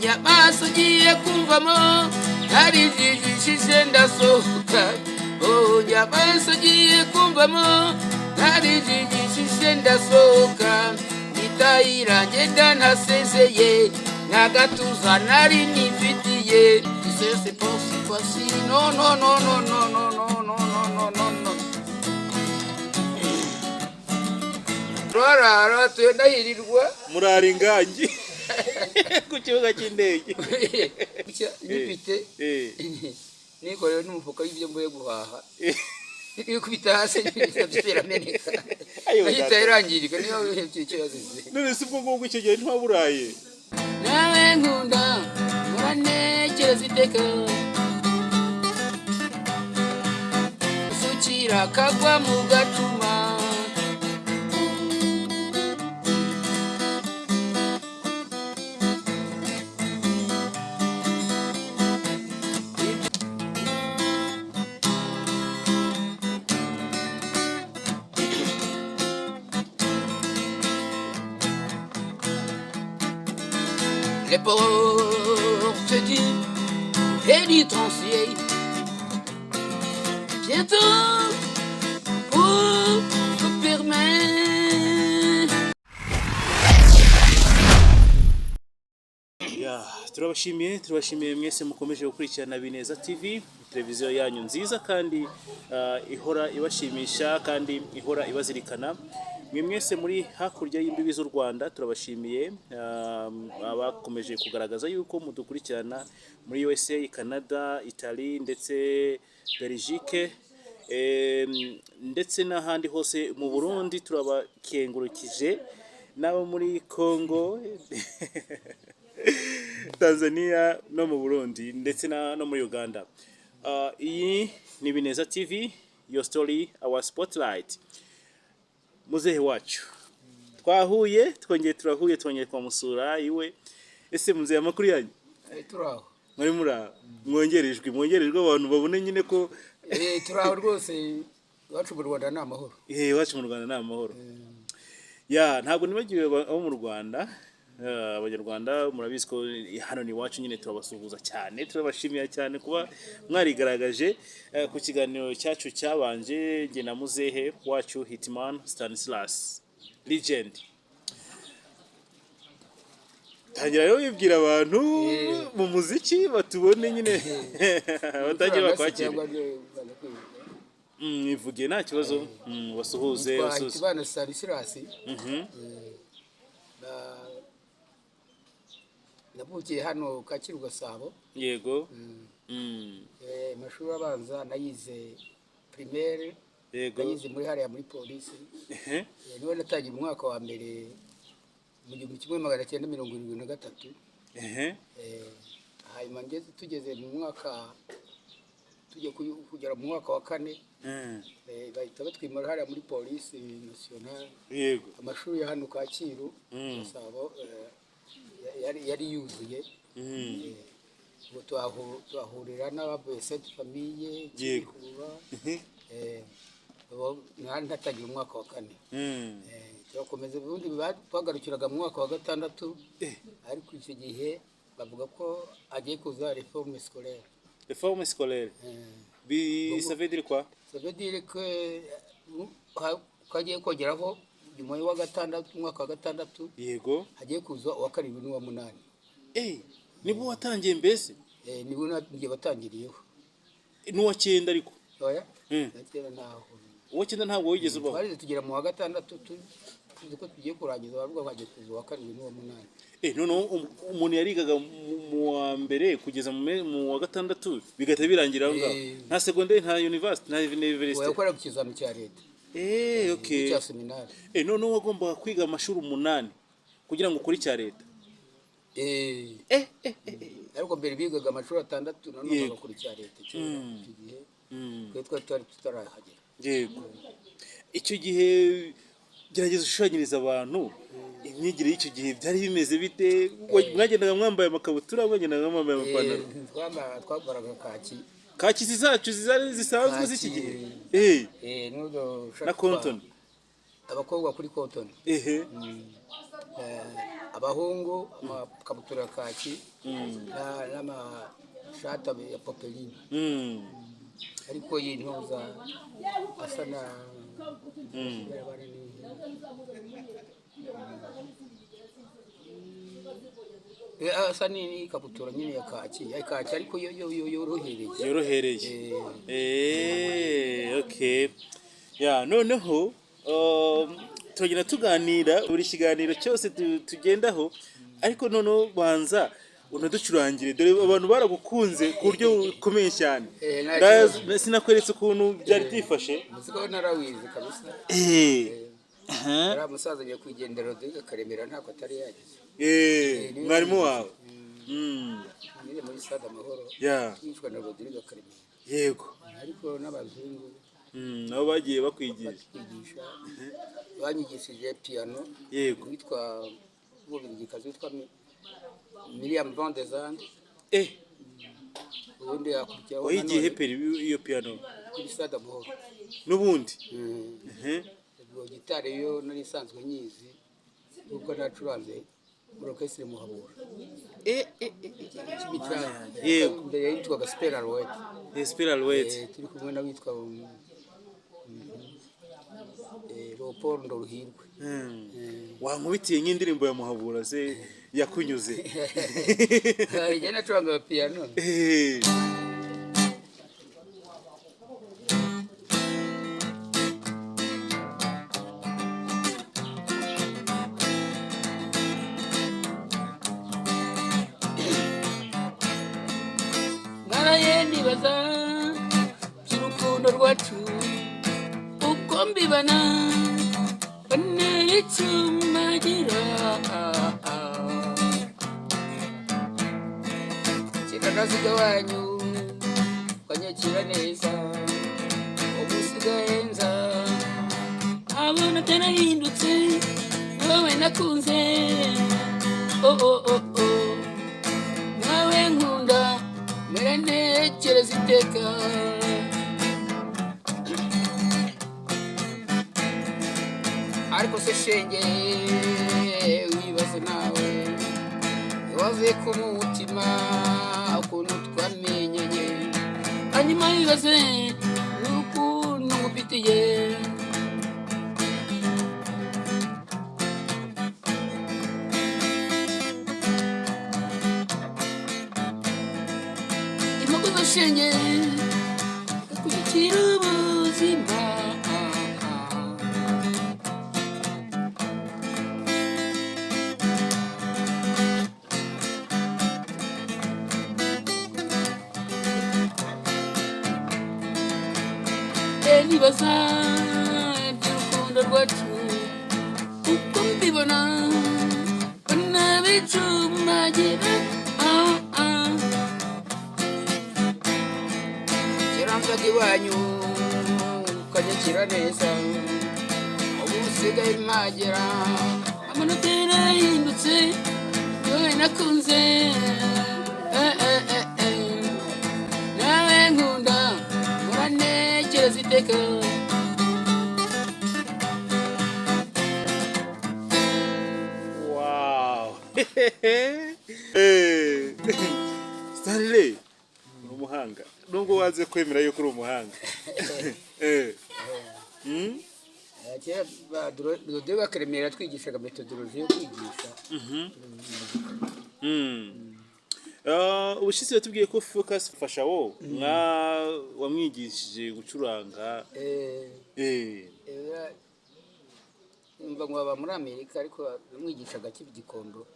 Mbonye amaso ugiye kumvamo, narijijishije ndasohoka. Mbonye amaso ugiye kumvamo, narijijishije ndasohoka. Itayira ngenda ntasezeye, nta gatuza nari nifitiye. C'est pas si facile, non, non, non, non, non, non, non, non, non, non, non. Turarara tuyendahirirwa. Murara ingangi ku kibuga cy'indege. Nyifite nikorewe n'umufuka w'ibyo mvuye guhaha, ikubita hasi birameneka, ahita irangirika. Niyo icyo yazize. None se ubwo ngubwo icyo gihe ntiwaburaye? Nawe nkunda murantekereza iteka, usukira kagwa mu gacuma. Les portes du pénitencier, bientôt pour vous permettre. Ya, turabashimiye, turabashimiye mwese mukomeje gukurikirana Bineza TV, televiziyo yanyu nziza kandi ihora ibashimisha kandi ihora ibazirikana. Mwe mwese muri hakurya y'imbibi z'u Rwanda turabashimiye, abakomeje kugaragaza yuko mudukurikirana muri USA, Canada, Italy ndetse Belgique, ndetse n'ahandi hose mu Burundi turabakengurukije, n'abo muri Congo, Tanzania no mu Burundi ndetse no muri Uganda. Iyi ni Bineza TV, your story, our spotlight. Muzehe wacu twahuye, twongeye turahuye, twongeye twamusura iwe. Ese muzehe, amakuru yanyu? Turaho. Muri mura mwongerejwe, mwongerejwe abantu babone nyine ko Turaho rwose, iwacu mu Rwanda ni amahoro. Iwacu mu Rwanda ni amahoro. Ya, ntabwo nibagiwe abo mu Rwanda, Abanyarwanda murabizi ko hano ni iwacu nyine, turabasuhuza cyane, turabashimira cyane kuba mwarigaragaje ku kiganiro cyacu cyabanje, njye na muzehe wacu Hitman Stanislas Legend. Tangira rero wibwira abantu mu muziki batubone nyine, batangiye bakwakire. Ivuge nta kibazo, basuhuze. Nitwa basuhuze. Hitimana Stanislas. Navukiye hano Kacyiru, Gasabo. Yego. Amashuri abanza nayize primaire, nayize muri hariya muri polisi. Niho natangiye mu mwaka wa mbere mu 1973. Hanyuma ngeze tugeze mu mwaka, tugiye kugera mu mwaka wa kane, bahita batwimura hariya muri Police Nationale. Amashuri ya hano Kacyiru, Gasabo, yari yuzuye. Ubu tuhahurira n'abavuye Sainte Famille, Kimihurura. Ubu nari ntatangiye umwaka wa kane. Turakomeza, ubundi twagarukiraga mu mwaka wa gatandatu, ariko icyo gihe bavuga ko agiye kuza réforme scolaire. Réforme scolaire. Bi ça veut dire quoi? Ça veut dire que ko agiye kongeraho nyuma y'uwa gatandatu, umwaka wa gatandatu, hagiye kuza uwa karindwi n'uwa munani. Nibwo watangiye mbese? Nibwo ngiye watangiriyeho. N'uwa cyenda ariko? Oya, na kera ntaho. Uwa cyenda ntabwo wigeze ubaho? Twarize tugera mu wa gatandatu, tuzi ko tugiye kurangiza, baravuga ngo hagiye kuza uwa karindwi n'uwa munani. Noneho umuntu yarigaga mu wa mbere kugeza mu wa gatandatu, bigahita birangira aho ngaho? Nta secondaire, nta university, nta university? Yakoraga ikizami cya leta Okay. cya seminari. Noneho wagombaga kwiga amashuri 8 kugira ngo ukore icya leta? Ariko mbere bigaga amashuri 6, nanone bagakora icya leta kera icyo gihe. Twe twari tutarahagera. Yego, icyo gihe gerageza ushushanyiriza abantu imyigire y'icyo gihe, byari bimeze bite? Mwagendaga mwambaye amakabutura, mwagendaga mwambaye amapantaro? Twambaraga kaki. Kaki zacu zari zisanzwe z'iki gihe? N'udo Na kontoni? Abakobwa kuri kontoni. Abahungu amakabutura ya kaki n'amashati ya popeline, ariko y'intuza asa na asa n'ikabutura nyine ya kaki, ya kaki, ariko yo yorohereye. Yorohereye. Okay. Ya, noneho turagenda tuganira buri kiganiro cyose tugendaho, ariko noneho banza unaducurangire, dore abantu baragukunze ku buryo bukomeye cyane. Sinakweretse ukuntu byari byifashe. Umuziki we narawize kabisa. Ari musaza nyakwigendera Rodrigue Karemera, ntabwo atari yagize. Mwarimu wawe nyine muri Stade Amahoro yicwa na Rodrigue Karemera. Yego. Ariko n'abazungu nabo bagiye bakwigisha. Banyigishije piano. Yego. Witwa umubirigikazi witwa Miriam Van de Zand. Ubundi yakurikiyeho. Wayigiye peri iyo piano? Kuri Stade Amahoro. N'ubundi. Ubwo gitari yo nari isanzwe nyizi kuko nacuranze muri orchestre Muhabura. Yego. Mbere yitwaga Super Alouette. Super Alouette. Turi kumwe n'abitwa Leopold Ndoruhirwe. Wankubitiye nk'indirimbo ya Muhabura se yakunyuze? Njye nacuranga piano. Naraye nibaza by'urukundo rwacu uko mbibana bane icumagira kiranaziga wanyu ukanyakira neza, ubu usigaye nza abona atarahindutse wowe nakunze, oh oh oh oh, nawe nkunda mpera ntekereza iteka. Ariko se shenge wibaze nawe wavuye ku mutima ukuntu twamenyanye, hanyuma wibaze n'ukuntu ngufitiye. Impago shenge gakurikira ubuzima. Nibaza iby'urukundo rwacu uko mbibona banabicumagira. Kiranzaga iwanyu ukanyakira neza, ubu usigaye mpagera amanota yarahindutse wowe nakunze, nawe nkunda muranekereza iteka. Wow. Stanley, uri umuhanga nubwo waze kwemera yuko uri umuhanga. Kera Rodrigue Karemera twigishaga methodologie yo kwigisha. Ubushize yatubwiye ko Focus Fasha wo wamwigishije gucuranga. Numva ngo baba muri Amerika, ariko bamwigishaga akiba Gikondo.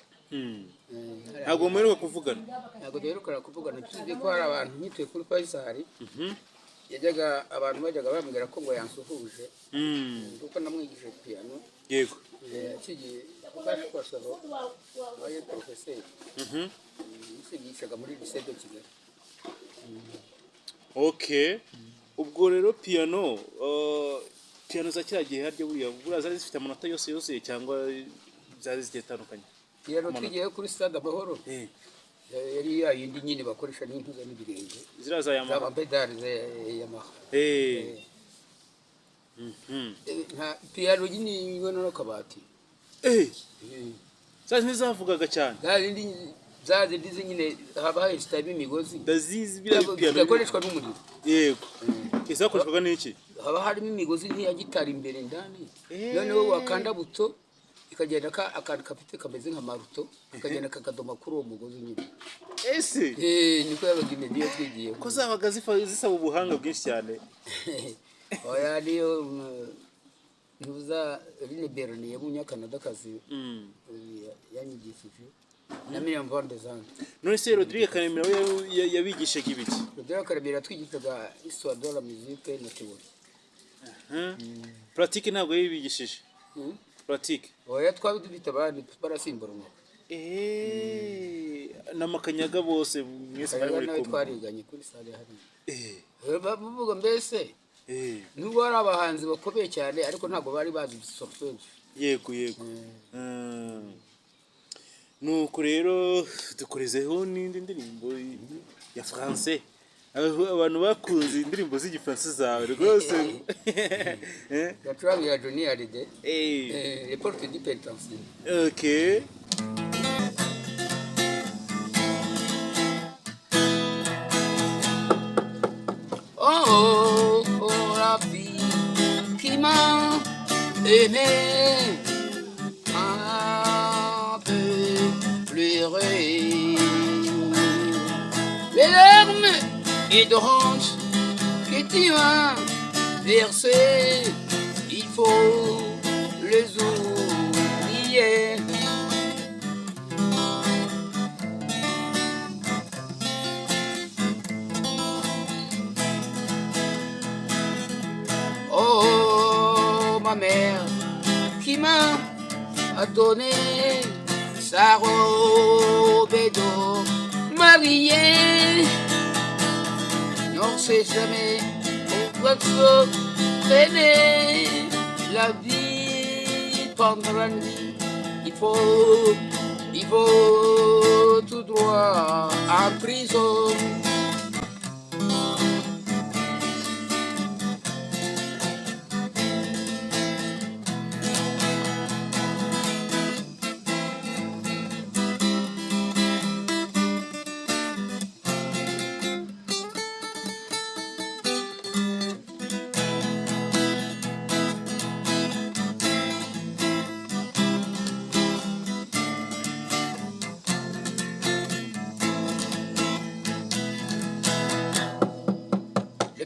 Ntabwo muheruka kuvugana? Ntabwo duherukana kuvugana, tuzi ko hari abantu nyituye kuri Faisal. Yajyaga abantu bajyaga bambwira ko ngo yansuhuje kuko namwigishije piano. Yego. Akigiye kuko wabaye porofeseri yigishaga muri lycée de Kigali. Okay. Ubwo rero piano piano za kiriya gihe harya buriya zari zifite amanota yose yuzuye cyangwa zari zigiye zitandukanye? Piano twigiyeyo kuri Stade Amahoro yari ya yindi nyine bakoresha n'intuza n'ibirenge. Ziriya za Yamaha. Zaba pedali za Yamaha. Nta piano nyine ingana n'akabati. Za zindi zavugaga cyane. Za zindi nyine haba hesitayemo imigozi. Ndazizi biriya bipiyano. Zidakoreshwa n'umuriro. Yego. Izakoreshwaga n'iki? Haba harimo imigozi nk'iya gitari imbere ndani. Noneho wakanda buto ikagenda akantu gafite kameze nka maruto kakagenda kakadoma kuri uwo mugozi nyine. Ese Niko yabaga imeze iyo twigiyeho. Ko zabaga zisaba ubuhanga bwinshi cyane. Oya niyo ntuza Rine Bernier w'umunyakanadakazi yanyigishije na Miriam Van de Zandt. None se Rodrigue Karemera we yabigishaga ibiki? Rodrigue Karemera yatwigishaga histoire de la musique na théorie. Pratique ntabwo yabigishije. Pratique. Oya twari dufite abandi barasimburanwa. N'amakanyaga bose mwese bari muri kumwe. Twariganye kuri sale hariya. Bavuga mbese nubwo ari abahanzi bakomeye cyane ariko ntabwo bari bazi solfège. Yego yego. Nuko rero dukorezeho n'indi ndirimbo ya français. Abantu bakunze indirimbo z'igifaransa zawe rwose. Yacurangira Johnny Hallyday. Les portes du pénitencier. OK. Oh, oh, la vie qui m'a aimé un peu pleurer. Les larmes et d'orange que tu as versées, il faut les oublier. Oh, ma mère qui m'a donné sa robe de mariée. On ne sait jamais pourquoi se traîner la vie pendant la nuit. Il faut tout droit en prison.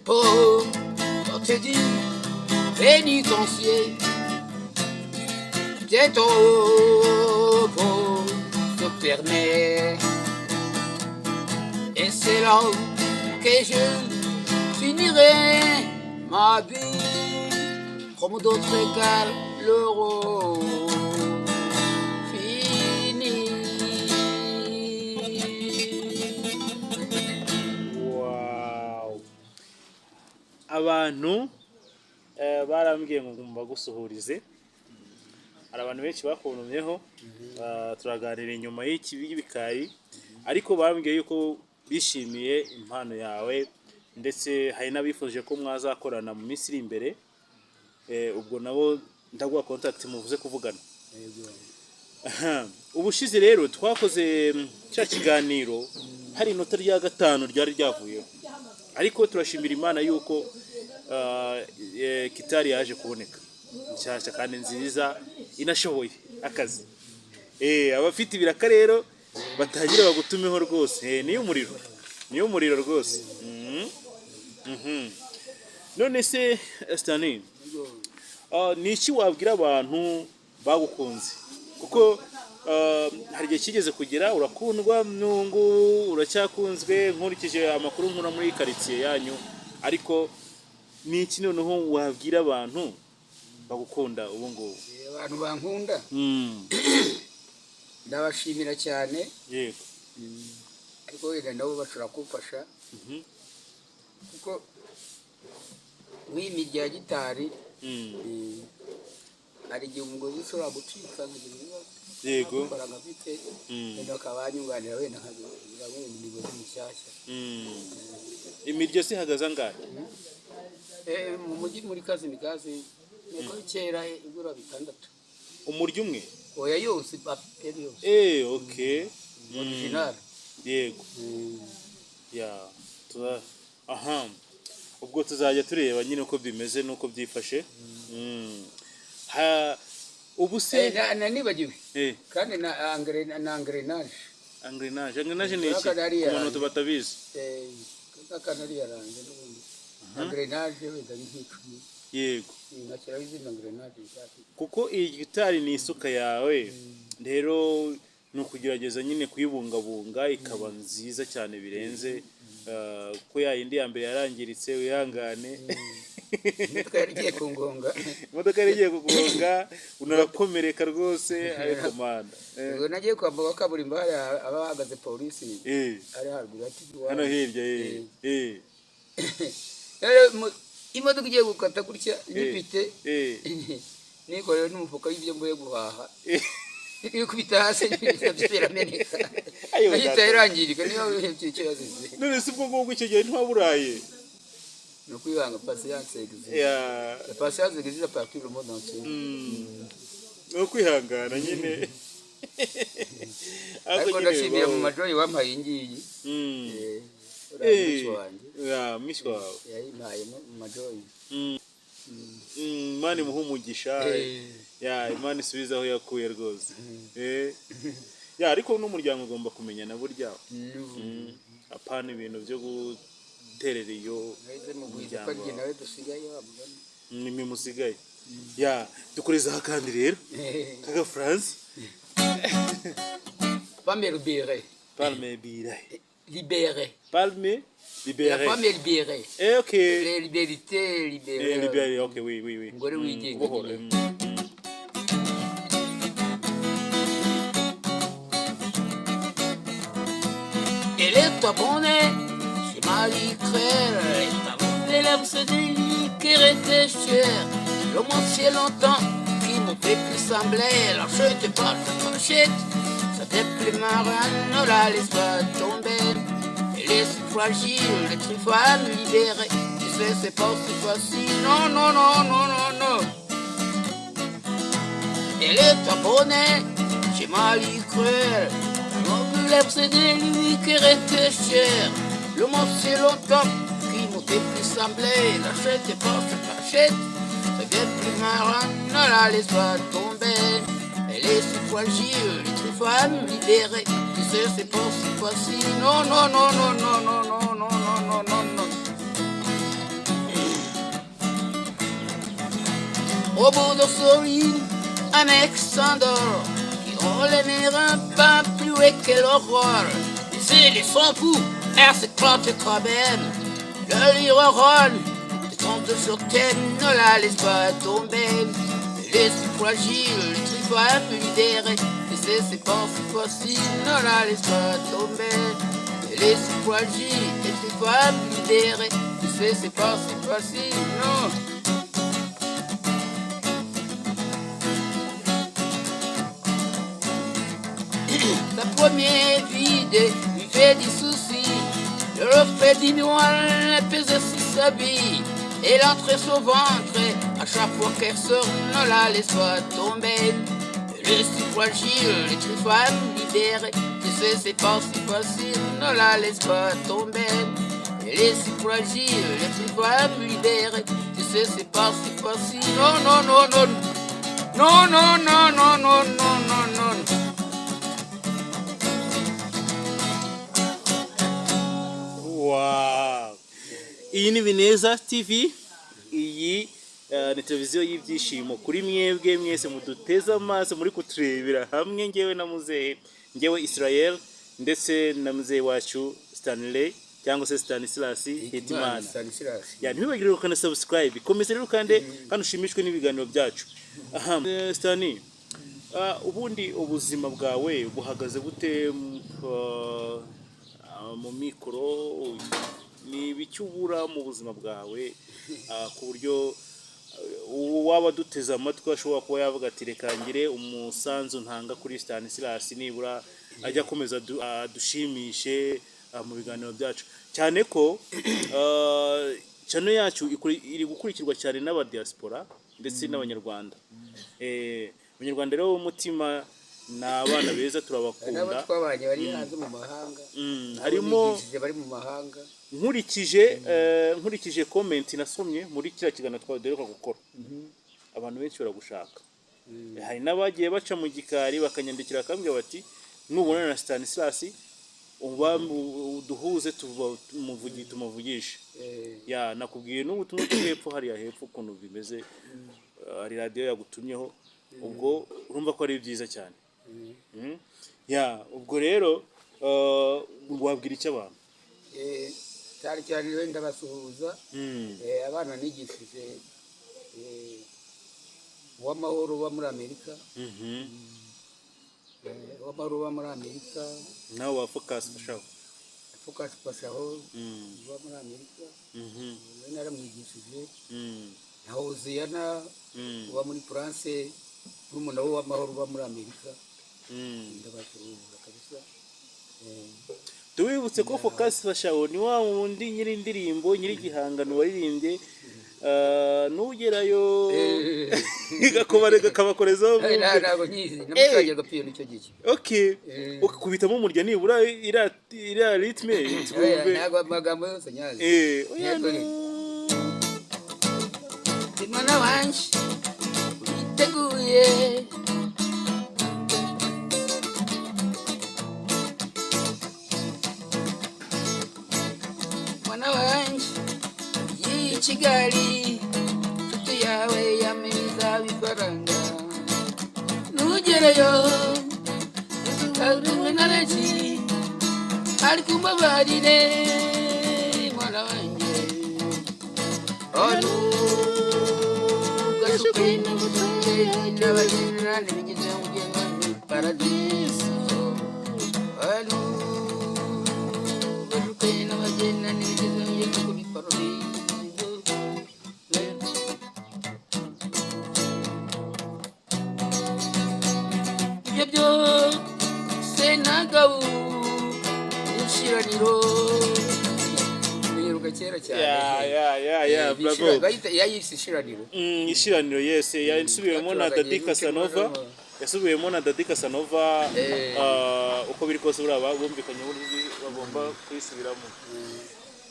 Porte du pénitencier, bientôt pour se fermer. Et c'est là que je finirai ma vie, comme d'autres car l'euro fini. Wow. Abantu barambwiye ngo mbagusuhurize. Hari abantu benshi bakuntumyeho, turaganira inyuma y'ibikari, ariko barambwiye yuko bishimiye impano yawe, ndetse hari n'abifuje ko mwazakorana mu minsi iri imbere. Ubwo nabo ndaguha contact muvuze kuvugana. Ubushize rero twakoze cya kiganiro, hari inota rya 5 ryari ryavuyeho, ariko turashimira Imana yuko kitari yaje kuboneka nshyashya kandi nziza inashoboye akazi. Abafite ibiraka rero batagira bagutumeho rwose. Niyo umuriro, niyo umuriro rwose. None se Stanley, ni iki wabwira abantu bagukunze? Kuko hari igihe kigeze kugera urakundwa n'ungu uracyakunzwe, nkurikije amakuru nkura muri quartier yanyu, ariko ni iki noneho wabwira abantu bagukunda ubu ngubu? Abantu bankunda ndabashimira cyane. Yego. Ariko wenda nabo bashobora kumfasha, kuko nk'iyi mirya ya gitari hari igihe umugozi ushobora gucika nkagira ibibazo. Yego. Amafaranga mfite wenda bakaba banyunganira, wenda nkagura wenda imigozi mishyashya. Imiryo se ihagaze angahe? Mu mujyi muri Kazimikazi niko kera igura 6. Umuryo umwe? Oya, yose, paperi yose. Okay. Original. Yego. Ya, aha, ubwo tuzajya tureba nyine uko bimeze n'uko byifashe. Ha, ubu se Nibagiwe kandi na engrenage. Engrenage ni iki Aka ku bantu batabizi? Aka nari yaranze n'ubundi engrenage wenda ni nk'icumi. Ngashyiraho izindi engrenage nshyashya. Kuko iyi gitari ni isuka yawe, rero ni ukugerageza nyine kuyibungabunga ikaba nziza cyane birenze, kuko ya yindi ya mbere yarangiritse, wihangane. Imodoka yari igiye kungonga. Imodoka yari igiye kugonga, unarakomereka rwose, ariko mana. Ubwo nagiye kwambuka kaburimbo, hariya aba hahagaze polisi ari haruguru ya TV. Hano hirya. Rero imodoka igiye gukata gutya nyifite, nikorewe n'umufuka w'ibyo mvuye guhaha, ikubita hasi nabyo birameneka. Ayo, ahita data. irangirika, niyo icyo yazize. None se ubwo ngubwo icyo gihe ntiwaburaye? Ni ukwihanga, patience existe. La patience existe partout le monde entier. Ni ukwihangana nyine. Ariko nyine ndashimira mu bibaho. Majoyi wampaye iyi ngiyi. Uriya mushiki wanjye. Ya, mwishywa wawe. Yayimpaye mu Majoyi. Imana imuhe umugisha. Ya, Imana isubize aho yakuye rwose. Ya, ariko n'umuryango ugomba kumenyana burya. Apana ibintu byo guterera iyo. Nahise mugwiza ko ari jye nawe dusigaye, wa mugani. Nimwe musigaye. Ya, dukorezaho kandi rero kaga France. Femme libérée. Palme birahe. Libérée. Palme La libérée. femme est libérée. Ok. La liberté libérée. Libérée, ok, oui. Umugore wigenga Kubohora. nyine. Elle est abonnée chez Marie Claire. Elle est abonnée, lèvres se déliquer était chère. Le monde si longtemps qui m'ont fait plus sembler. Alors je te parle, je t'achète. Ça fait plus marin, ne la laisse pas tomber. Elle est si fragile, les femme libérée. Tu sais, c'est pas si facile. Non, non, non, non, non, non. Elle est abonnée chez Marie Cruel. La lèvres, c'est de lui qui était cher. Le monde c'est longtemps qui m'ont fait plus sembler. L'achète pas, je t'achète. Ça vient plus marin, ne la laisse pas tomber. Elle est si fragile, les femmes libérée. Tu sais, c'est pas si facile. Non, non, non, non, non, non, non, non, non, non, non, non. Au bout de son un mec s'endort, qui ont les nerfs pas plus haut que l'aurore. Mais il est sans fou, elle s'éclate quand même. Le livre rôle, de tente sur thème, ne la laisse pas tomber. Elle est si fragile, les femmes libérée. Tu sais, c'est pas si facile, ne la laisse pas tomber. Elle est si fragile, les femmes libérée. Tu sais, c'est pas si facile, non. La première vide lui fait des soucis. Le reflet du noir pèse sur sa vie. Elle entre son ventre, à chaque fois qu'elle sort, ne la laisse pas tomber. Elle est si fragile, les femmes libérées. Tu sais, c'est pas si facile, ne la laisse pas tomber. Elle est si fragile, les femmes libérées. Tu sais, c'est pas si facile. Non, non, non, non. Non, non, non, non, non, non, non, non. Wow. Iyi ni Bineza TV, iyi ni televiziyo y'ibyishimo kuri mwebwe mwese muduteze amaso, muri kuturebera hamwe, ngewe na muzehe, ngewe Israel, ndetse na muzehe wacu Stanley cyangwa se Stanislas Hitimana. Stanislas. Ya, ntiwibagirwe gukanda subscribe, komeza rero kandi ushimishwe n'ibiganiro byacu. Aha, Stani, ubundi ubuzima bwawe buhagaze bute mu mikoro? Ni ibiki ubura mu buzima bwawe, ku buryo waba duteze amatwi ashobora kuba yavuga ati reka ngire umusanzu ntanga kuri Stanislas, nibura ajya akomeza adushimishe mu biganiro byacu, cyane ko channel yacu iri gukurikirwa cyane n'aba diaspora ndetse n'abanyarwanda. Abanyarwanda rero b'umutima ni abana beza, Hari n'abo turabakunda. twabanye bari hanze mu mahanga. Abo Harimo nigishije bari mu mahanga. Nkurikije comment nasomye muri kiriya kiganiro twaduheruka gukora, abantu benshi baragushaka. Hari n'abagiye baca mu gikari bakanyandikira, bakambwira bati: "Nubonana na Stanislas uba uduhuze, tumuvugishe." Ya, nakubwiye n'ubutumwa bwo hepfo hariya hepfo ukuntu bimeze. Hari radiyo yagutumyeho, ubwo urumva ko ari byiza cyane. Ya, ubwo rero wabwira icyo abantu? Cyane cyane rero ndabasuhuza. Abana nigishije, Uwamahoro uba muri Amerika. Uwamahoro uba muri Amerika. Nawe wa Focus Fashaho. Focus Fashaho uba muri Amerika. We naramwigishije. Na Hoziyana uba muri France, murumuna we w'Amahoro uba muri Amerika. Ndabasuhuza kabisa. Tubibutse ko Focus Fashaho ni wa wundi nyiri indirimbo, nyiri igihangano waririmbye nugerayo gakobarega kabakorezaho. Ntabwo nyizi, namucurangiraga piyano icyo gihe. Okay, ukubitamo umurya nibura iriya rythme twumve. Ntabwo amagambo yose nyazi. Oya. Yego. Ndi mwana wanje witeguye, mwana wanje ugiye i Kigali, inshuti yawe yameza ifaranga, nugereyo uzatumwe na benshi, ariko umbabarire mwana wanjye, ntugashukwe n'ubutunzi n'abagirira ntibigize ugenda muri paradiso, ntugashukwe n'abagenda ntibigize ugenda kuri paradiso. Ibyo byose nagabu n'ishiraniro biheruka kera cyane. Ya, bravo. Yayise ishiraniro. Ishiraniro, yese yasubiwemo na Bacuranga Dadi igihe Casanova. Yasubiwemo na Dadi Casanova. Uko biri kose buriya bumvikanye buryo bagomba kuyisubiramo.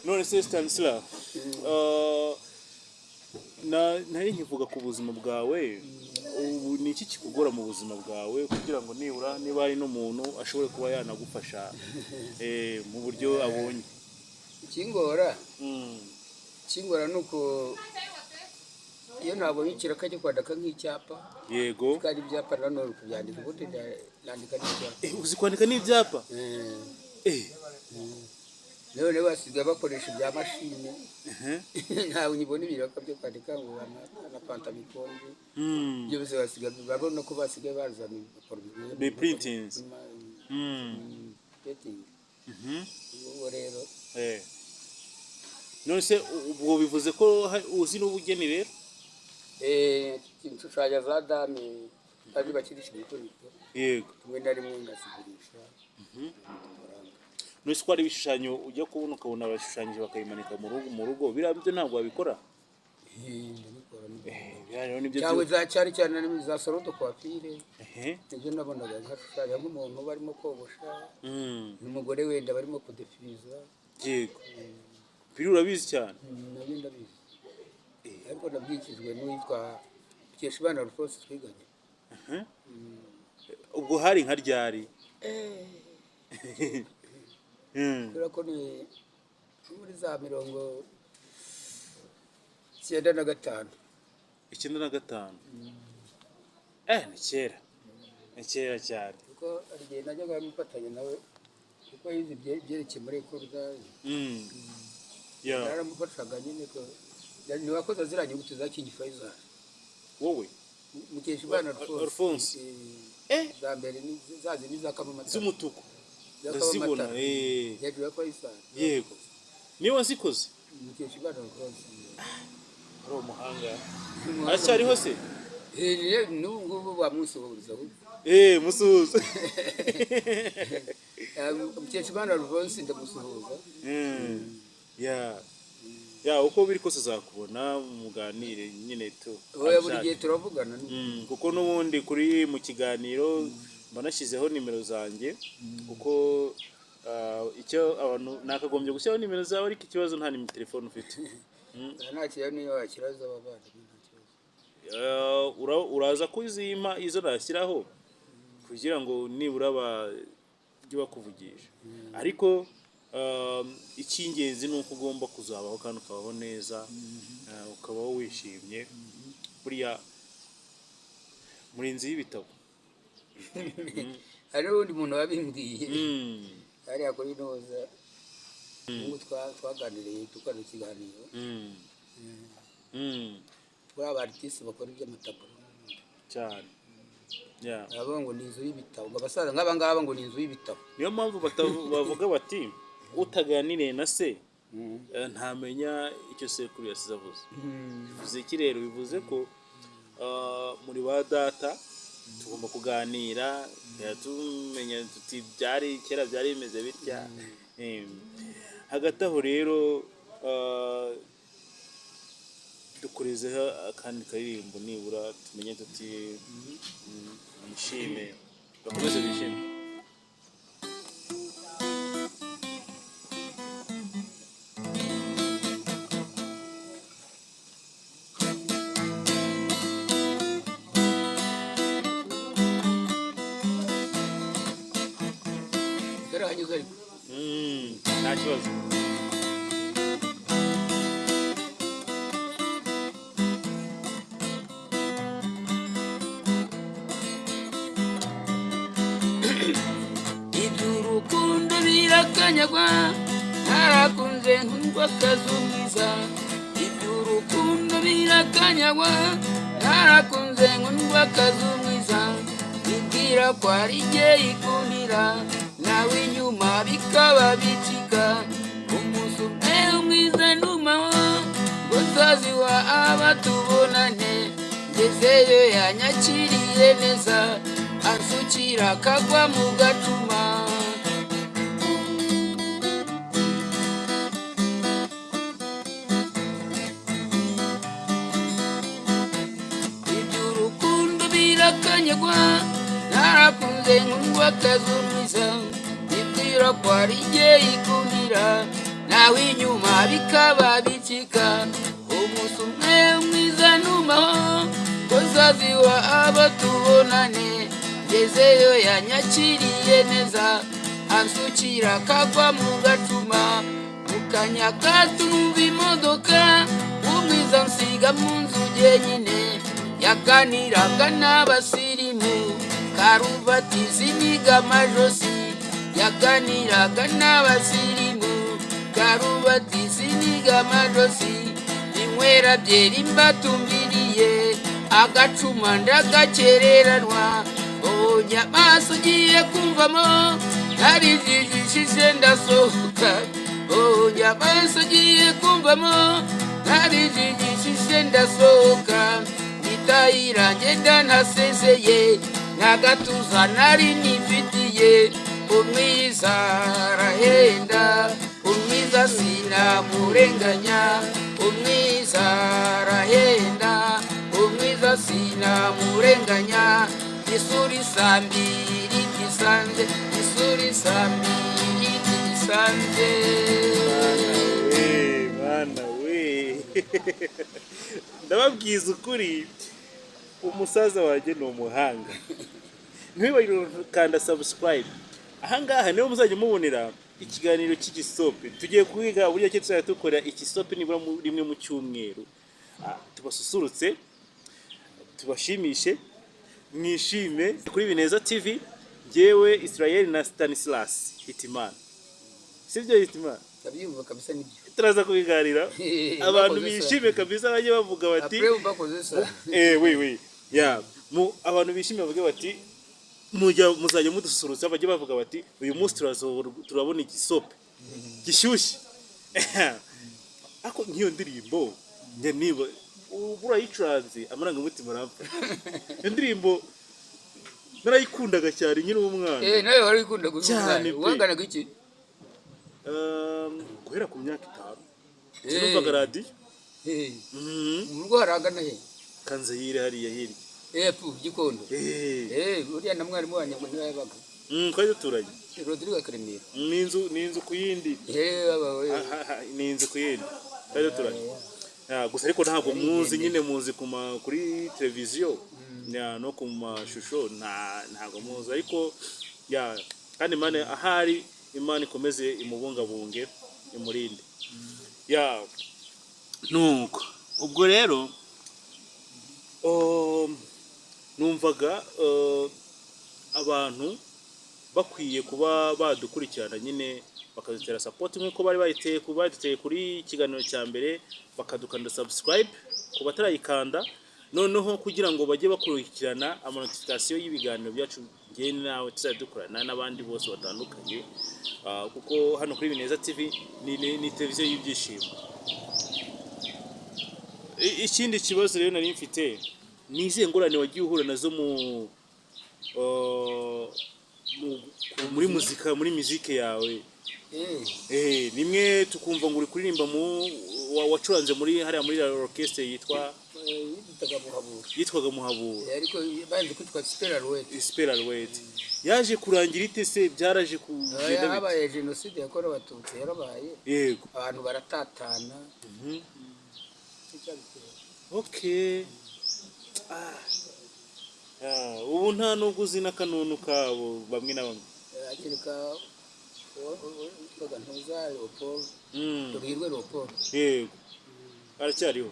None se Stanislas, nari nkivuga ku buzima bwawe, ubu ni iki kikugora mu buzima bwawe kugira ngo nibura niba hari n'umuntu ashobore kuba yanagufasha mu buryo abonye? Ikingora, ikingora ni uko iyo nabonye ikiraka cyo kwandika nk'icyapa, kandi ibyapa nanone kubyandika, ubundi nandika n'icyapa. Uzi kwandika n'ibyapa? None basigaye bakoresha ibya mashini. Ntabwo nyibona ibiraka byo kwandika ngo na fanta bikonje. Ibyo byose basigaye babona ko basigaye bazana ibipapuro. Bi printings. Printing. Ubwo rero None se ubwo bivuze ko uzi n'ubugeni rero? Nshushanya za dame kandi bakirisha ibikoresho. Rimwe na rimwe ngazigurisha amafaranga. None se ko hari ibishushanyo ujya kubona ukabona bashushanyije bakabimanika mu rugo, biriya byo ntabwo wabikora? Ndabikora. Biriya rero nibyo. Cyangwa za cyane cyane za salon de coiffure. Nibyo nabonaga nkashushanya nk'umuntu barimo kogosha, n'umugore wenda barimo kudefiriza. Yego, biri urabizi cyane. Nabyo ndabizi, ariko nabyikijwe n'uwitwa Mukeshimana Alphonse twiganye. Ubwo hari nka ryari? Kubera ko ni muri za 95. 95, ni kera, ni kera cyane. Kuko hari igihe najyaga mfatanya nawe, kuko yize ibyerekeye muri école. Naramufashaga nyine, ko ni wakoze ziriya nyuguti za King Faisal. Wowe? Mukeshimana Alphonse. Alphonse. Za mbere ni za zindi za Kamamata. Z'umutuku. Za Ndazibona. Kamamata. Hejuru ya Faisal. Yego, niwe wazikoze. Mukeshimana Alphonse. Ari umuhanga, aracyariho se? N'ubu ngubu bamusuhuriza. Musuhuza. Mukeshimana Alphonse ndamusuhuza. Ya. Ya, uko biri kose azakubona muganire nyine tu. Oya, buri gihe Abishake. turavugana. Kuko n'ubundi kuri mu kiganiro mba nashyizeho nimero zanjye, kuko icyo abantu nakagombye gushyiraho nimero zawe, ariko ikibazo nta nimero telefone ufite. Nta kibazo, niyo wakiraza abavandimwe, nta kibazo. Uraza kuzimpa izo nashyiraho kugira ngo nibura bajye bakuvugisha, ariko icy'ingenzi ni uko ugomba kuzabaho kandi ukabaho neza, ukabaho wishimye. Buriya murinzi y'ibitabo. Hari n'undi muntu wabimbwiye hariya kuri noza ubu twaganiriye, dukora ikiganiro kuri aba artiste bakora iby'amataburo. Cyane. Yeah. Baravuga ngo ni inzu y'ibitabo, ngo abasaza nk'aba ngaba ngo ni inzu y'ibitabo. Niyo mpamvu bavuga bati utaganiriye na se ntamenya icyo sekuru yasize avuze. Bivuze iki rero? Bivuze ko muri ba data tugomba kuganira, tumenya tuti byari kera byari bimeze bitya. Hagati aho rero dukorezeho akandi karirimbo, nibura tumenye tuti bishime, bakomeze bishime. Yarahanyuze ariko. Nta kibazo. Iby'urukundo birakanyagwa, narakunze nkundwa akazumwiza. Iby'urukundo birakanyagwa, narakunze nkundwa akazumwiza. Ibwira ko ari jye ikundira, nawe inyuma bikaba bicika. Umunsi umwe umwiza ntumaho ngo nzaziwa abatubonane. Ngezeyo yanyakiriye neza, ansukira akagwa mu gacuma. Iby'urukundo birakanyagwa, narakunze nkundwa akazumwiza. Ibwira ko ari jye ikundira, nawe inyuma bikaba bicika. Umunsi umwe umwiza ntumaho ngo nzaziwa abatubonane. Ngezeyo yanyakiriye neza, ansukira akagwa mu gacuma. Mu kanya gato numva imodoka, umwiza nsiga mu nzu jyenyine. Yaganiraga n'abasirimu, karuvati ziniga amajosi. Yaganiraga n'abasirimu, karuvati ziniga amajosi. Inywera byeri mbatumbiriye, agacuma ndagakereranwa. Mbonye amaso ugiye kumvamo, narijijishije ndasohoka. Mbonye amaso ugiye kumvamo, narijijishije ndasohoka. Nditahira ngenda ntasezeye, nta gatuza nari nifitiye. Umwiza arahenda, umwiza sinamurenganya. Umwiza arahenda, umwiza sinamurenganya. Isura isambiri gisanze, isura isambiri gisanze. We bana we, ndababwiza ukuri, umusaza wanjye ni umuhanga. Ntiwibagirwe gukanda subscribe. Ahangaha niho muzajya mubonera ikiganiro cy'igisope. Tugiye kwiga uburyo ki tuzajya dukora igisope nibura rimwe mu cyumweru. Tubasusurutse, tubashimishe, mwishime kuri Bineza TV. Njyewe Israel na Stanislas Hitimana, sibyo Hitimana? Ndabyumva kabisa, nibyo. Turaza kubiganira abantu Bakoze sa. bishime kabisa, bajye bavuga bati Après bakoze sa. Oui, oui, ya mu abantu bishimye bavuge bati mujya muzajya mudususurutsa, bajye bavuga bati uyu munsi turabona igisope gishyushye. Ariko nk'iyo ndirimbo njya niba ubu urayicuranze amarangamutima aramfata. Iyo ndirimbo narayikundaga cyane nkiri umwana. Nawe wari ukunda Cyane gusa pe. wanganaga iki? Guhera ku myaka 5. Sinumvaga radiyo. Eh, Mhm. mu rugo haragana he? Kanzayire hariya hirya. Epfo Gikondo. Eh. Eh, uriya na mwarimu wanjye ngo niwe yabaga. Twari duturanye. Rodrigue Karemera. Ni inzu ku yindi. Eh, baba we. Ni inzu ku yindi, twari duturanye. Gusa ariko ntabwo muzi nyine, muzi kuri televiziyo ya, no ku mashusho, ntabwo muzi ariko ya, kandi Imana ahari, Imana ikomeze imubungabunge, imurinde ya. Nuko ubwo rero numvaga abantu bakwiye kuba badukurikirana nyine, bakadutera support nk'uko bari bayiteye baduteye kuri ikiganiro cya mbere, bakadukanda subscribe ku batarayikanda, noneho kugira ngo bajye bakurikirana amanotification y'ibiganiro byacu njye nawe tuzajya dukorana n'abandi bose batandukanye. Kuko hano kuri Bineza TV ni televiziyo y'ibyishimo. Ikindi kibazo rero nari mfite ni izihe ngorane wagiye uhura nazo muri muzika, muri muzike yawe? Eh, Rimwe tukumva ngo uri kuririmba mu wacuranze muri hariya muri orchestre yitwa yitwaga Muhabura. Yitwaga Muhabura. Eh, ariko banze kwitwa Super Alouette. Super Alouette yaje kurangira ite se? Byaraje kugenda bite? Habaye jenoside yakorewe Abatutsi, yarabaye. Abantu baratatana. Icyabiteye. Okay. Ubu nta nubwo uzi n'akanunu kabo bamwe na bamwe. Akireka witwaga Ntuza Leopold, Ruhirwe Leopold. Yego, aracyariho.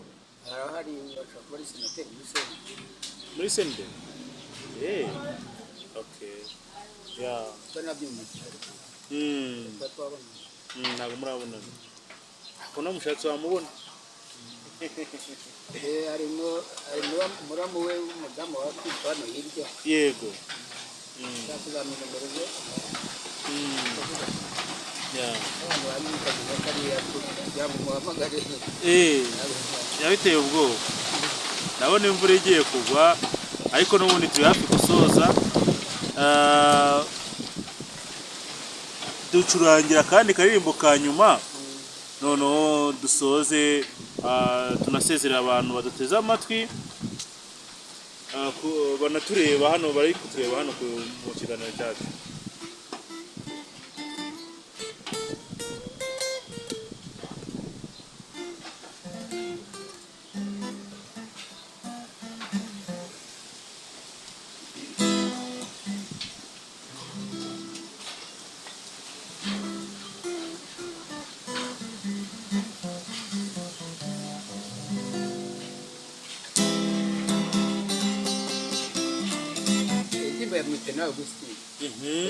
Arahari, ashobora kuba ari senateri muri sena. Muri sende. Okay, yeah. Kuko nabyumvise ariko tuba twabona. Ntabwo murabonana, ako namushatse wamubona. Eh, harimo muramu we w'umudamu wa kwitwa hano hirya. Yakuzamura nomero ze. Abantu bamwitaga kariya kugira ngo muhamagare. Yabiteye ubwoba, ndabona imvura igiye kugwa, ariko n'ubundi turi hafi gusoza. Ducurangira akandi karirimbo ka nyuma, noneho dusoze, tunasezerera abantu baduteze amatwi, banatureba hano, bari kutureba hano mu kiganiro cyacu. Indirimbo ya Mwitenawe Augustine.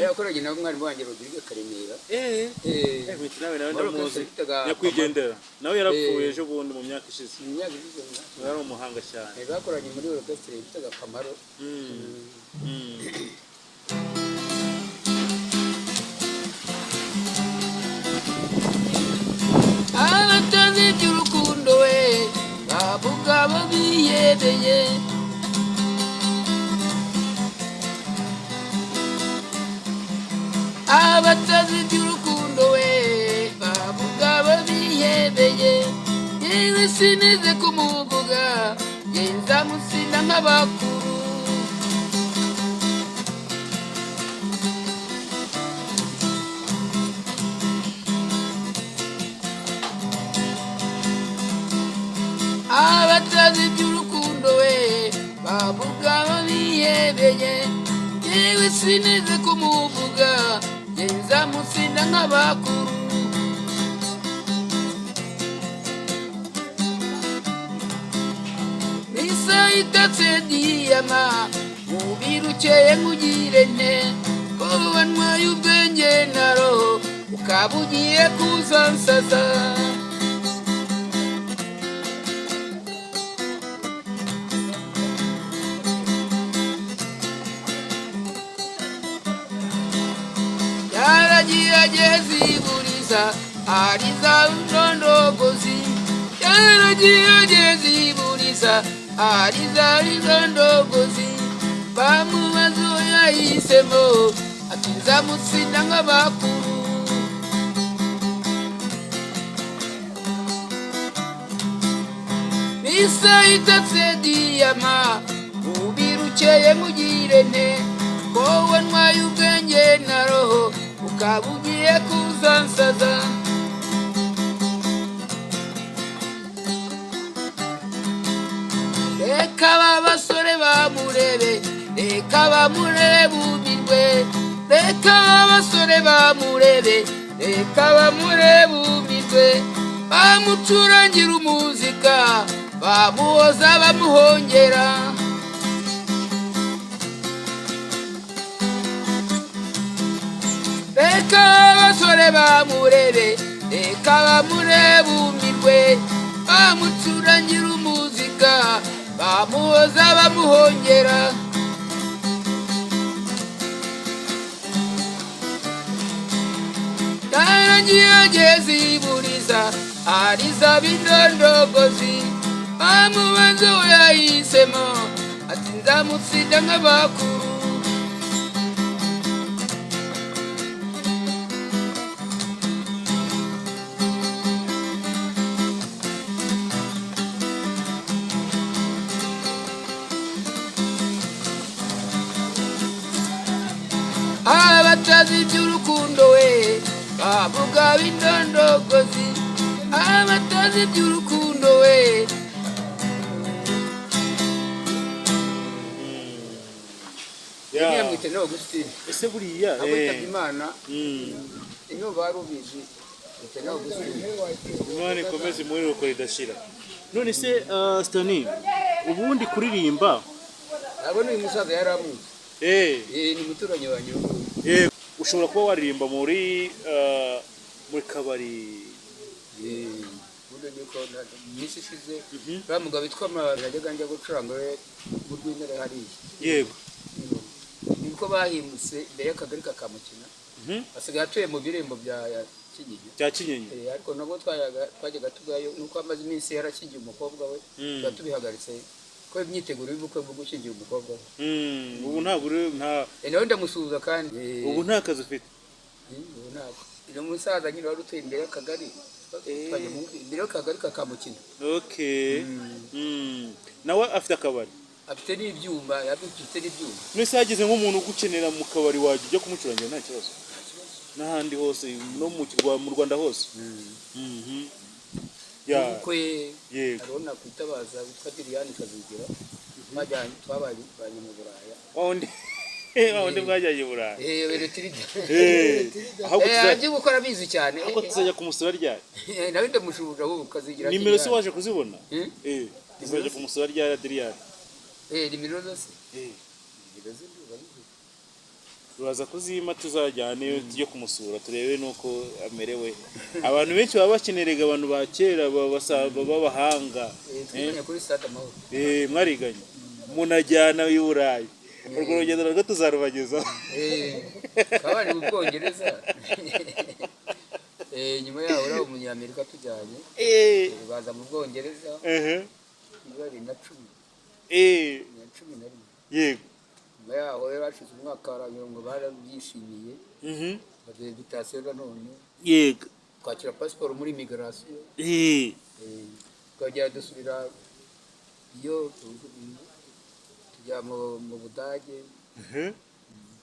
Yakoranye na mwarimu wanjye Rodrigue Karemera. Eh, Mwitenawe nawe Muri ndamuzi. orchestre bitaga Nyakwigendera nawe yarapfuye Eh. ejo bundi mu myaka ishize. Mu myaka ishize. Yari umuhanga cyane. Bakoranye muri orchestre bitaga Kamaro. Abatazi iby'urukundo we bavuga bo biyebeye. Abatazi iby'urukundo we bavuga bo biyebeye, yewe sinize kumuvuga, genza musinda nk'abakuru. Abatazi iby'urukundo we bavuga bo biyebeye, yewe sinize kumuvuga, genza musinda nk'abakuru. Misa itatse diyama mubiri ukeye, nkugire nte ko wanywaye ubwenge na roho, ukaba ugiye kuzansaza? Yaragiye ageze iburiza ariza ndondogozi, yaragiye ageze iburiza ariza ndondogozi, bamubaza uwo yahisemo, ati nzamutsinda nk'abakuru. Isa itatse diyama ubirukeye mugire nte ko wantwaye ubwenge na roho ukaba ugiye kuzansaza. Reka ba basore bamurebe, reka bamurebe umirwe, reka ba basore bamurebe, reka bamurebe umirwe, bamucurangira umuzika, bamuhoza bamuhongera. Reka abasore bamurebe, reka bamurebe umirwe, bamucurangira umuzika, bamuhoza bamuhongera. Yarangiye ageze iburiza ariza b'indondogozi, bamubaze uwo yahisemo ati nzamutsinda nk'abakuru. Abatazi iby'urukundo we bavuga b'indondogozi, abatazi iby'urukundo we. Ya. Mwite no Augustine. Ese buriya Abo yitabye Imana iyo bari ubizi mwite no Augustine. Imana ikomeze imuhe ridashira. None se Stani, ubundi kuririmba Ntabwo n'uyu musaza yari amuzi. Ni umuturanyi wanjye. Ushobora kuba waririmba muri muri kabari. Ubundi niko iminsi ishize uriya mugabo witwa Mababi yajyaga njya gucuranga we mu rw'intare hariya. Yego. Niko bahimutse imbere y'akagari ka Kamukina. Asigaye atuye mu birembo bya Kinyinya. Bya Kinyinya. Ariko nabwo twajyaga tugayo nuko amaze iminsi yarashyingiye umukobwa we, tuba tubihagaritse ko imyiteguro y'ubukwe bwo gushyingira umukobwa we. Ubu ntabwo nta Nawe ndamusuhuza kandi. Ubu nta kazi ufite. Ubu ntabwo. Ni umusaza nyine wari utuye imbere y'akagari. Twajya imbere y'akagari ka Kamukina. Okay. Nawe afite akabari. Afite n'ibyuma, afite n'ibyuma. Mwese hageze nk'umuntu ugukenera mu kabari wajya ujya kumucurangira nta kibazo. N'ahandi hose no mu Rwanda hose. Ya. Ubukwe Yego. arona kwitabaza witwa Diliane Kazigira. Twabanye mu Buraya. Wawundi mwajyanye i Burayi. Beretirida. Ahubwo Ajye gukora bizi cyane. Ahubwo tuzajya kumusura ryari? Nawe ndamushubuja ahubwo Kazigira. Nimero se waje kuzibona? Tuzajya kumusura ryari Diliane? Nimero zose. Nimero ze ndumva. Turaza kuzima tuzajyane tujye kumusura turebe nuko amerewe. Abantu benshi baba bakenerega abantu ba kera b'abahanga. Twiganye kuri Stade Amahoro. Mwariganye. Munajyana i Burayi. Urwo rugendo narwo tuzarubagezaho. Twabanje mu Bwongereza. Nyuma yaho uriya umunyamerika tujyanye. Baza mu Bwongereza. Muri 2010. 2011. Yego. Nyuma yaho rero hashize umwaka warangira ngo barabyishimiye. Baduha invitation nanone. Yego. Twakira pasiporo muri migration. Twagera dusubira iyo tujya mu Budage.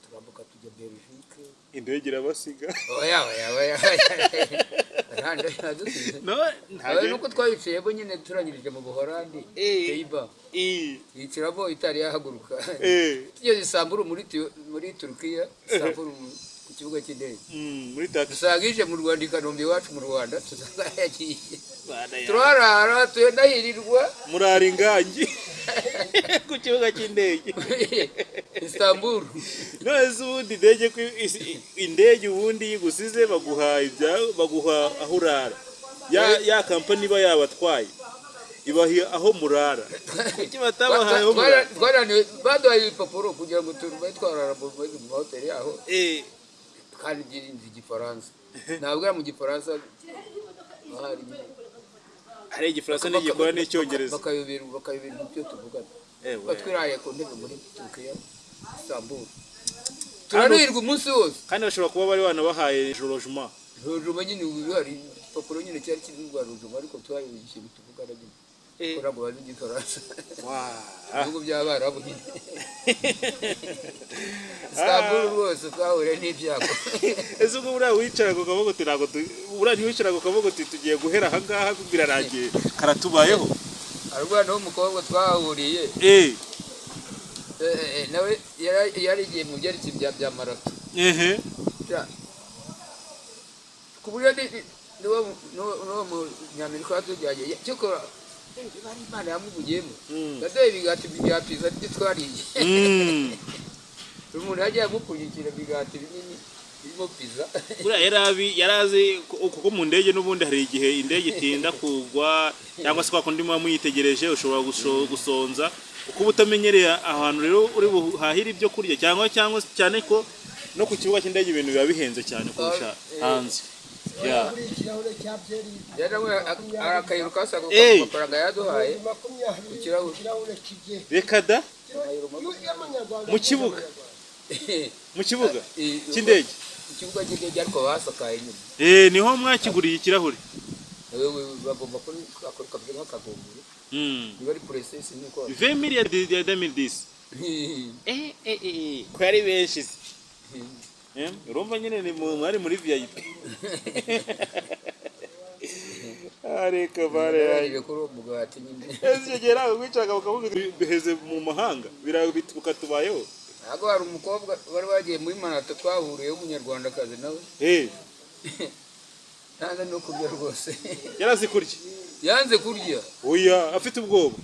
Turambuka tujya Belgique. Indege irabasiga. Oya oya oya. No, ntabwo nuko twayiciyemo nyine turangirije mu Buholandi. Eiba. Yicaramo itari yahaguruka. Tugeze Istanbul muri Turkiya, Istanbul ku kibuga cy'indege. Muri taxi. Dusanga ije mu Rwanda i Kanombe iwacu mu Rwanda, tuzanga yagiye. Turarara tunahirirwa. Murara ingangi ku kibuga cy'indege. Istanbul. None se ubundi indege indege ubundi yigusize baguha ibya baguha aho urara. Ya company iba yabatwaye ibaha aho murara. Kuki batabahaye aho murara? Twaraniwe baduhaye ibipapuro kugira ngo turube twarara mu mahoteli yaho. Kandi nzi Igifaransa. Ntabwo mu Gifaransa bahari. Hari Igifaransa n'igikora n'Icyongereza. Bakayobera ibyo tuvugana. Batwiraye ku ntebe muri Turkiya, Istanbul. Turarirwa umunsi wose. Kandi bashobora kuba bari banabahaye logement. Logement nyine ubu hari igipapuro nyine cyari kiri rwa logement ariko twayobeje ikintu tuvugana nyine. Ko ntabwo bazi igifaransa. Ibihugu by'abarabu nyine. Istanbul rwose twahuriye n'ibyago. Ese ubwo buriya wicaraga ukavuga uti ntabwo buriya ntiwicaraga ukavuga uti tugiye guhera aha ngaha birarangiye karatubayeho? Hari umwana w'umukobwa twahuriye. Nawe yarigiye mu byerekeye bya marato. Ku buryo n'uwo munyamerika watujyanye cyokora bari Imana yamuvugiyemo. Yaduhaye ibigati bya pizza nibyo twariye. Umuntu yagiye agupfunyikira ibigati binini birimo pizza. Buriya yarazi kuko mu ndege n'ubundi hari igihe indege itinda kugwa cyangwa se kwa kundi muba muyitegereje ushobora gusonza uko uba utamenyereye ahantu rero uri buhahire ibyo kurya cyangwa cyane ko no ku kibuga cy'indege ibintu biba bihenze cyane kurusha hanze. Akayiro kasaga amafaranga yaduhaye ku kirahure. Reka da mu kibuga cy'indege. Ikibuga cy'indege ariko basakaye nyine. Niho mwakiguriye ikirahure. Bagomba kubikora nk'akagunguru. Niba ari process niko. 20 million ya 2010. Ko ari benshi se. Urumva nyine ni mwari muri VIP. Ariko bare yaje kuri umugati nyine. Ese gera wicaga bakavuga biheze mu mahanga birabituka tubayeho. Ntabwo hari umukobwa wari wagiye muri marato twahuriye w'umunyarwandakazi nawe. Ntanze no kurya rwose. Yarazi kurya. Yanze kurya. Oya afite ubwoba.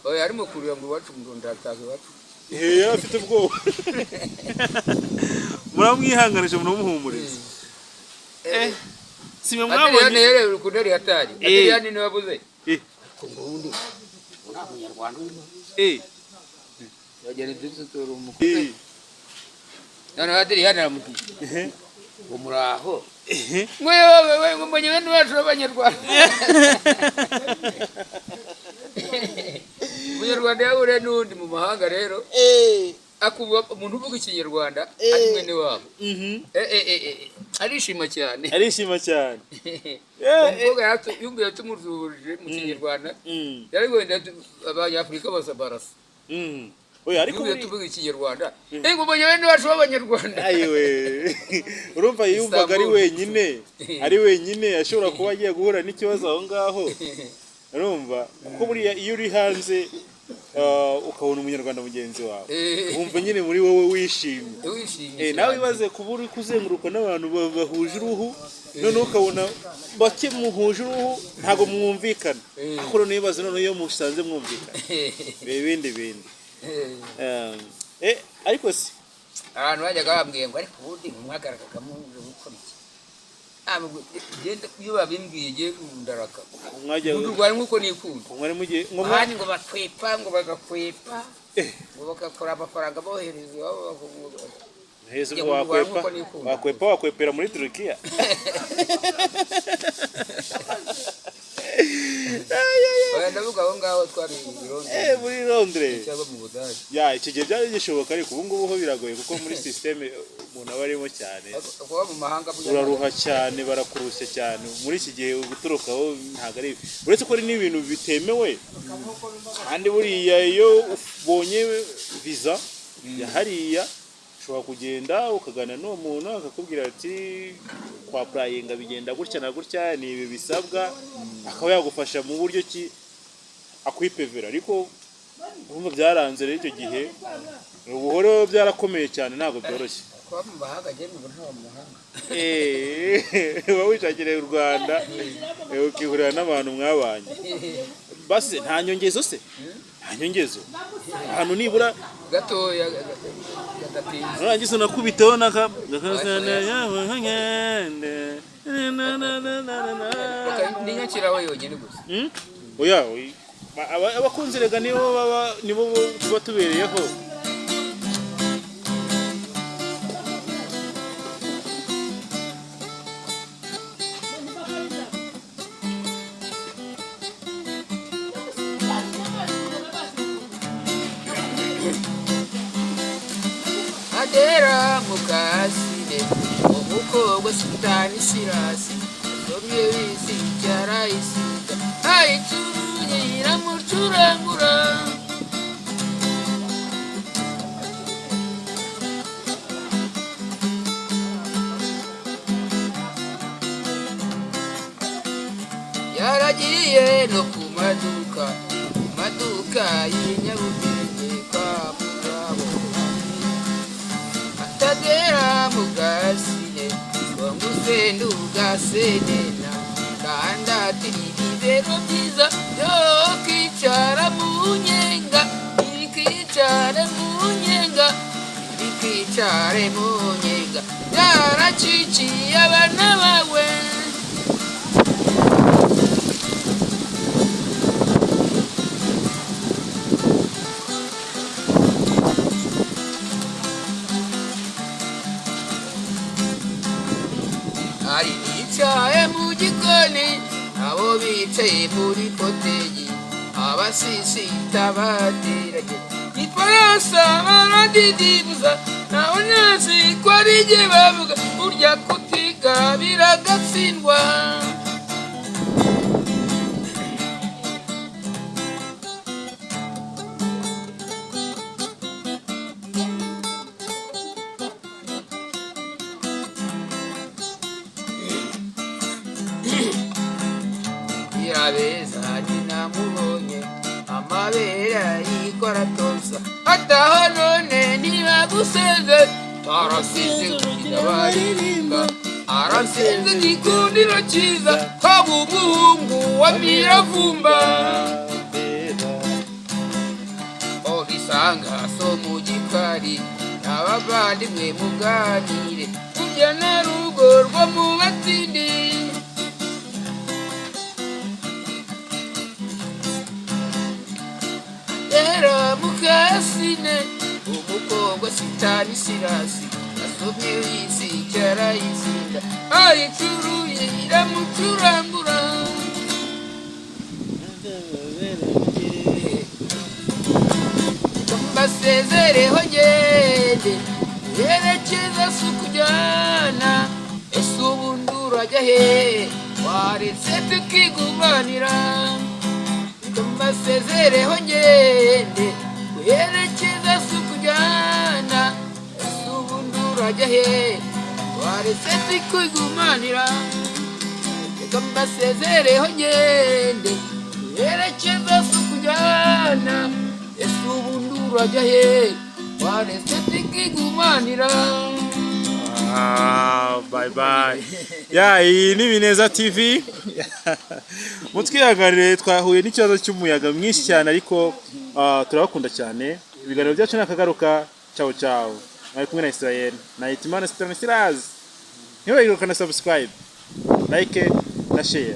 Oya arimo kurira ngo iwacu ngo ndataha iwacu. Afite ubwoba. Muramwihanganisha muramuhumuriza. Si mwe mwabonye. Adriane yerewe ukuntu hatari. Adriane niwe wabuze. Ko ngundi uri umunyarwanda urimo. Yagera ibyo umukobwa. None Adriane aramutiye. Ngo muraho. Mwe ngo mbonye bene bacu b'abanyarwanda. Umunyarwanda yahure n'undi mu mahanga rero. Akuba umuntu uvuga ikinyarwanda ari mwene wabo. Arishima cyane. Arishima cyane. Umukobwa yumviye tumuzuje mu kinyarwanda. Yari wenda abanyafurika bose barasa. Oya ariko tuvuga ikinyarwanda. Ngo mbonye bene bacu b'abanyarwanda. Ayiwe. Urumva yumvaga ari wenyine. Ari wenyine ashobora kuba agiye guhura n'ikibazo aho ngaho. Urumva kuko buriya iyo uri hanze ukabona umunyarwanda mugenzi wawe wumva nyine muri wowe wishimye. Nawe ibaze kuba uri kuzenguruka n'abantu bahuje uruhu noneho ukabona bake muhuje uruhu ntabwo mwumvikana. Ariko noneho ibaze noneho iyo musanze mwumvikana ibindi bindi. Ariko se abantu bajyaga bambwiye ngo ariko ubundi mwagaragagamo gukora iki? Iyo babimbwiye ngiye ndaraka. Ndurwara nk'uko nikunda. Ahandi ngo bakwepa ngo bagakwepa ngo bagakora amafaranga bohereza iwabo. Wakwepa wakwepera muri Turukiya. Ndavuga aho ngaho twari i Londres. Muri Londres. Cyangwa mu Budage. Ya icyo gihe byari gishoboka ariko ubu ngubu ho biragoye kuko muri systeme umuntu aba arimo cyane. Kuba mu mahanga uraruha cyane barakurushya cyane. Muri iki gihe guturukaho ntabwo ari uretse ko ari n'ibintu bitemewe. Kandi buriya iyo ubonye visa ya hariya ushobora kugenda ukaganira n'uwo muntu akakubwira ati kwa purayinga bigenda gutya na gutya ni ibi bisabwa akaba yagufasha mu buryo ki akwipevera ariko urumva byaranze rero icyo gihe ubuhoro byarakomeye cyane ntabwo byoroshye. Kuba mu mahanga njye numva ntaba mu mahanga. Uba wishakiriye u Rwanda ukihurira n'abantu mwabanye. Basi nta nyongezo se? Nta nyongezo. Ahantu nibura gatoya gadatinze. Nurangiza unakubiteho naka ninyakiraho yonyine gusa. Oya abakunzi rega nibo baba nibo tuba tubereyeho. Adera mukasine umukobwa Sultani Sirasi somye wisi cyarayisiga ayiturunye. iramucurangura. Yaragiye no ku maduka, ku maduka y'inyabugenge kwa mugabo atagera mu gasine ngo ugasenena kandi atiri ibibero byiza byo kwicara mu nyenga, ibikwicare mu nyenga, ibikwicare mu nyenga byaracikiye abana bawe. Hari bicaye mu gikoni, abo bicaye muri koteji, abasisita bateranye ifaransa baradidibuza, nawe ntazi ko ari jye bavuga, burya kutiga biragatsindwa. Irabeza ninamubonye amabere yikoratoza, ataho none ntibagusenze arasize kugira baririmba, arasinze igikundiro cyiza haba umuhungu wa Miravumba. Obisanga so mu gikari n'abavandimwe muganire, burya na rugo rwo mu batindi. Era mukasine umukobwa sitani sirasi asomye isi cyarayizinda ayicuruye iramucurangura. Mbasezereho ngende yerekeza si ukujyana, ese ubundi urajya he waretse tukigumanira. Mbasezereho ngende werekeza si ukujyana, ese ubundi urajya he waretse tukigumanira. Reka mbasezereho ngende werekeza si ukujyana, ese ubundi urajya he waretse tukigumanira. Bye bye. Ya, iyi ni Bineza TV. Mutwihanganire twahuye n'ikibazo cy'umuyaga mwinshi cyane, ariko turabakunda cyane. Ibiganiro byacu nakagaruka. Ciao ciao. Mwari kumwe na Israel na Hitimana Stanislas. Ntiwibagirwe na subscribe, like na share.